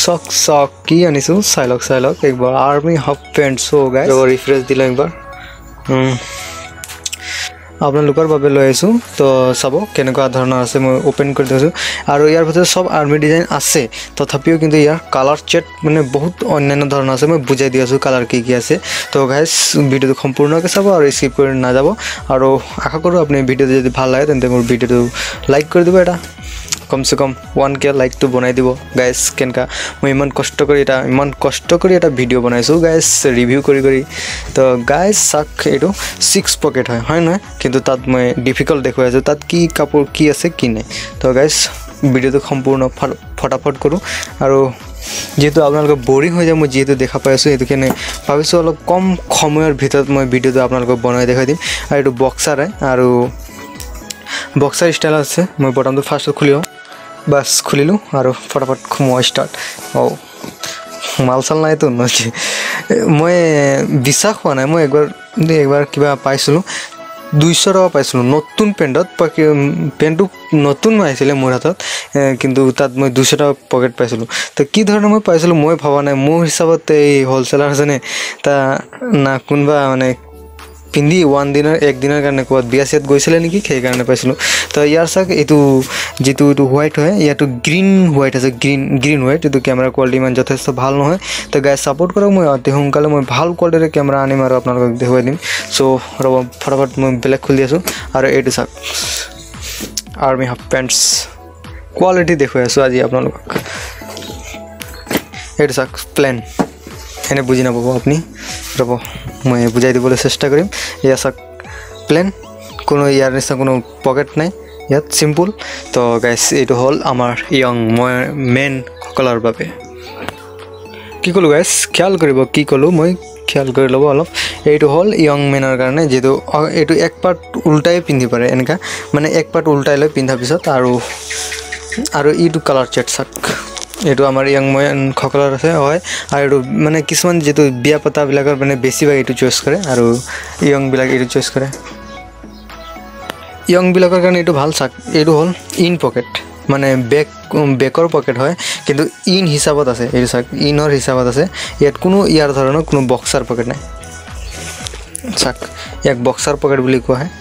চাওক চাওক কি আনিছোঁ, চাই লওক চাই লওক একবাৰ। Army half pant. So guys, refresh দিলোঁ একবাৰ, আপোনালোকৰ বাবে লৈ আহিছোঁ। তো চাব কেনেকুৱা ধৰণৰ আছে, মই অ'পেন কৰি থৈছোঁ। আৰু ইয়াৰ ভিতৰত চব আৰ্মি ডিজাইন আছে, তথাপিও কিন্তু ইয়াৰ কালাৰ চেট মানে বহুত অন্যান্য ধৰণৰ আছে। মই বুজাই দি আছোঁ কালাৰ কি কি আছে। তো গাইজ, ভিডিঅ'টো সম্পূৰ্ণকৈ চাব আৰু স্কিপ কৰি নাযাব। আৰু আশা কৰোঁ আপুনি ভিডিঅ'টো যদি ভাল লাগে তেন্তে মোৰ ভিডিঅ'টো লাইক কৰি দিব, এটা কমচে কম 1K লাইকটো বনাই দিব গাইজ। কেনেকুৱা মই ইমান কষ্ট কৰি এটা ভিডিঅ' বনাইছোঁ গাইজ, ৰিভিউ কৰি কৰি। তো গাইজ চাওক, এইটো 6 পকেট হয়, হয় নহয়? কিন্তু তাত মই ডিফিকাল্ট দেখুৱাই আছোঁ, তাত কি কাপোৰ কি আছে কি নাই। তো গাইজ, ভিডিঅ'টো সম্পূৰ্ণ ফটাফট কৰোঁ। আৰু যিহেতু আপোনালোকে বৰিং হৈ যায়, মই যিহেতু দেখা পাই আছোঁ, সেইটো কাৰণে ভাবিছোঁ অলপ কম সময়ৰ ভিতৰত মই ভিডিঅ'টো আপোনালোকক বনাই দেখাই দিম। আৰু এইটো বক্সাৰ হয় আৰু বক্সাৰ ষ্টাইল আছে। মই বটমটো ফাৰ্ষ্টত খুলি লওঁ, বাছ খুলিলোঁ আৰু ফটাফট সোমোৱা ষ্টাৰ্ট। অঁ, মাল চাল নাইতো? মই বিশ্বাস হোৱা নাই। মই একবাৰ কিবা পাইছিলোঁ, 200 টকা পাইছিলোঁ নতুন পেণ্টত। পেণ্টটো নতুন আহিছিলে মোৰ হাতত, কিন্তু তাত মই 200 টকা পকেট পাইছিলোঁ। তো কি ধৰণে মই পাইছিলোঁ মই ভবা নাই। মোৰ হিচাপত এই হ'লচেলাৰজনে তা না কোনোবা মানে পিন্ধি ওৱান দিনৰ একদিনৰ কাৰণে ক'ৰবাত বিয়া চিয়াত গৈছিলে নেকি, সেইকাৰণে পাইছিলোঁ। তো ইয়াৰ চাওক, এইটো যিটো এইটো হোৱাইট হয়, ইয়াতো গ্ৰীণ হোৱাইট আছে, গ্ৰীণ হোৱাইট। এইটো কেমেৰা কোৱালিটি ইমান যথেষ্ট ভাল নহয়। তো গাইজ, ছাপোৰ্ট কৰক, মই অতি সোনকালে মই ভাল কোৱালিটিৰ কেমেৰা আনিম আৰু আপোনালোকক দেখুৱাই দিম। চ' ৰ'ব, ফটাফট মই বেলেগ খুলি আছোঁ। আৰু এইটো চাওক, আৰ্মি হাফ পেণ্টছ কোৱালিটি দেখুৱাই আছোঁ আজি আপোনালোকক। এইটো চাওক প্লেন, এনে বুজি নাপাব আপুনি, ৰ'ব মই বুজাই দিবলৈ চেষ্টা কৰিম। এয়া চাওক প্লেন, কোনো ইয়াৰ নিচিনা কোনো পকেট নাই ইয়াত, চিম্পুল। তো গাইজ, এইটো হ'ল আমাৰ য়ং মই মেনসকলৰ বাবে। কি ক'লোঁ গাইজ, খেয়াল কৰিব কি ক'লোঁ মই, খেয়াল কৰি ল'ব অলপ। এইটো হ'ল য়ং মেনৰ কাৰণে, যিহেতু এইটো এক পাৰ্ট উল্টাই পিন্ধি পাৰে, এনেকুৱা মানে এক পাৰ্ট উল্টাই লৈ পিন্ধাৰ পিছত। আৰু এইটো কালাৰ চেট চাওক, এইটো আমাৰ য়ং মেনসকলৰ আছে হয়। আৰু এইটো মানে কিছুমান যিটো বিয়া পতাবিলাকৰ মানে বেছিভাগ এইটো চইচ কৰে, আৰু য়ংবিলাক এইটো চইচ কৰে। য়ংবিলাকৰ কাৰণে এইটো ভাল। চাওক, এইটো হ'ল ইন পকেট, মানে বেকৰ পকেট হয়, কিন্তু ইন হিচাপত আছে। এইটো চাওক, ইনৰ হিচাপত আছে। ইয়াত কোনো ইয়াৰ ধৰণৰ কোনো বক্সাৰ পকেট নাই। চাওক, ইয়াক বক্সাৰ পকেট বুলি কোৱা হয়,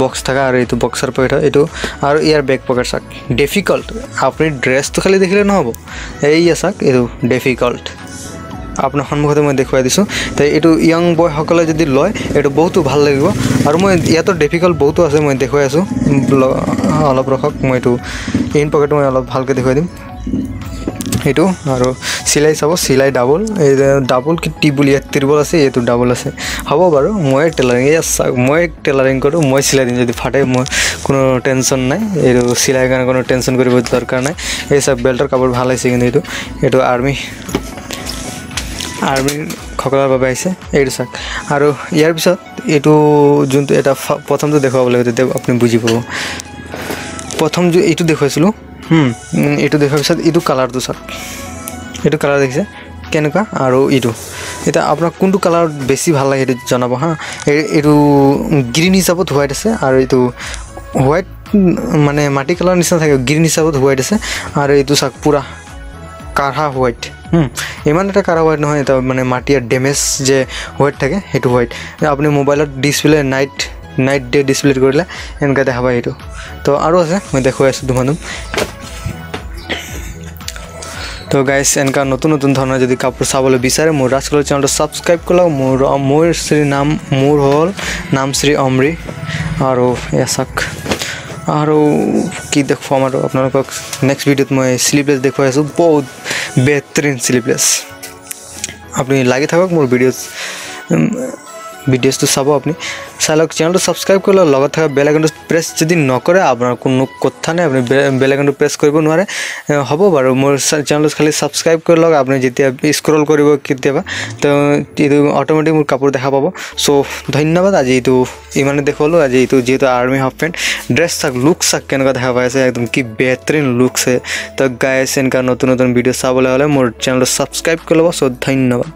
বক্স থকা। আৰু এইটো বক্সাৰ পকেট হয় এইটো। আৰু ইয়াৰ বেক পকেট চাওক, ডিফিকাল্ট। আপুনি ড্ৰেছটো খালি দেখিলে নহ'ব, এইয়া চাওক, এইটো ডিফিকাল্ট আপোনাৰ সন্মুখতে মই দেখুৱাই দিছোঁ। তো এইটো য়ং বয়সকলে যদি লয়, এইটো বহুতো ভাল লাগিব। আৰু মই ইয়াতো ডিফিকাল্ট বহুতো আছে, মই দেখুৱাই আছোঁ, অলপ ৰখক, মই এইটো ইন পকেট মই অলপ ভালকৈ দেখুৱাই দিম এইটো। আৰু চিলাই চাব, চিলাই ডাবল, এই ডাবল কি টিবুল, ইয়াত ত্ৰিবল আছে, এইটো ডাবল আছে। হ'ব বাৰু, মই টেইলাৰিং, এয়া চাওক, মই টেইলাৰিং কৰোঁ, মই চিলাই দিম যদি ফাটে, মই কোনো টেনশ্যন নাই। এইটো চিলাই কাৰণে কোনো টেনশ্যন কৰিব দৰকাৰ নাই। এই চাওক, বেল্টৰ কাপোৰ ভাল আহিছে কিন্তু। এইটো আৰ্মিসকলৰ বাবে আহিছে, এইটো চাওক। আৰু ইয়াৰ পিছত এইটো যোনটো এটা প্ৰথমটো দেখুৱাব লাগিব, তেতিয়া আপুনি বুজি পাব। প্ৰথম এইটো দেখুৱাইছিলোঁ, এইটো দেখুৱাৰ পিছত এইটো কালাৰটো চাওক, এইটো কালাৰ দেখিছে কেনেকুৱা। আৰু এইটো এতিয়া আপোনাক কোনটো কালাৰ বেছি ভাল লাগে সেইটো জনাব হা। এইটো গ্ৰীণ হিচাপত হোৱাইট আছে, আৰু এইটো হোৱাইট মানে মাটি কালাৰ নিচিনা থাকে, গ্ৰীণ হিচাপত হোৱাইট আছে। আৰু এইটো চাওক, পূৰা কাঢ়া হোৱাইট, ইমান এটা কাঢ়া হোৱাইট নহয়, এটা মানে মাটিৰ ডেমেজ যে হোৱাইট থাকে সেইটো হোৱাইট। আপুনি মোবাইলত ডিছপ্লে নাইট ডে ডিছপ্লে কৰিলে এনেকুৱা দেখা পায় এইটো। তো আৰু আছে, মই দেখুৱাই আছোঁ ধুমাধুম। তো গাইজ, এনেকুৱা নতুন নতুন ধৰণৰ যদি কাপোৰ চাবলৈ বিচাৰে, মোৰ ৰাজকলৰ চেনেলটো ছাবস্ক্ৰাইব কৰি লওক। মোৰ শ্ৰী নাম, মোৰ হ'ল নাম শ্ৰী অমৰি। আৰু এয়া চাওক, আৰু কি দেখুৱাম আৰু আপোনালোকক নেক্সট ভিডিঅ'ত মই শ্লিভলেছ দেখুৱাই আছোঁ, বহুত বেহতৰিন শ্লিভলেছ। আপুনি লাগি থাকক মোৰ ভিডিঅ'ছটো চাব, আপুনি চাই লওক। চেনেলটো ছাবস্ক্ৰাইব কৰি লওক, লগত থকা বেল আইকনটো প্ৰেছ যদি নকৰে আপোনাৰ কোনো কথা নাই, আপুনি বেল আইকনটো প্ৰেছ কৰিব নোৱাৰে। হ'ব বাৰু, মোৰ চেনেলটো খালি ছাবস্ক্ৰাইব কৰি লওক। আপুনি যেতিয়া স্ক্ৰল কৰিব কেতিয়াবা, তো এইটো অট'মেটিক মোৰ কাপোৰ দেখা পাব। চ' ধন্যবাদ, আজি এইটো ইমানে দেখুৱালোঁ। আজি এইটো যিহেতু আৰ্মি হাফ পেণ্ট ড্ৰেছ চাওক, লুক চাওক কেনেকুৱা দেখা পাই আছে, একদম কি বেহতৰিন লুকছ হয়। তো গাইছ, এনেকুৱা নতুন নতুন ভিডিঅ' চাবলৈ হ'লে মোৰ চেনেলটো ছাবস্ক্ৰাইব কৰি ল'ব। চ' ধন্যবাদ।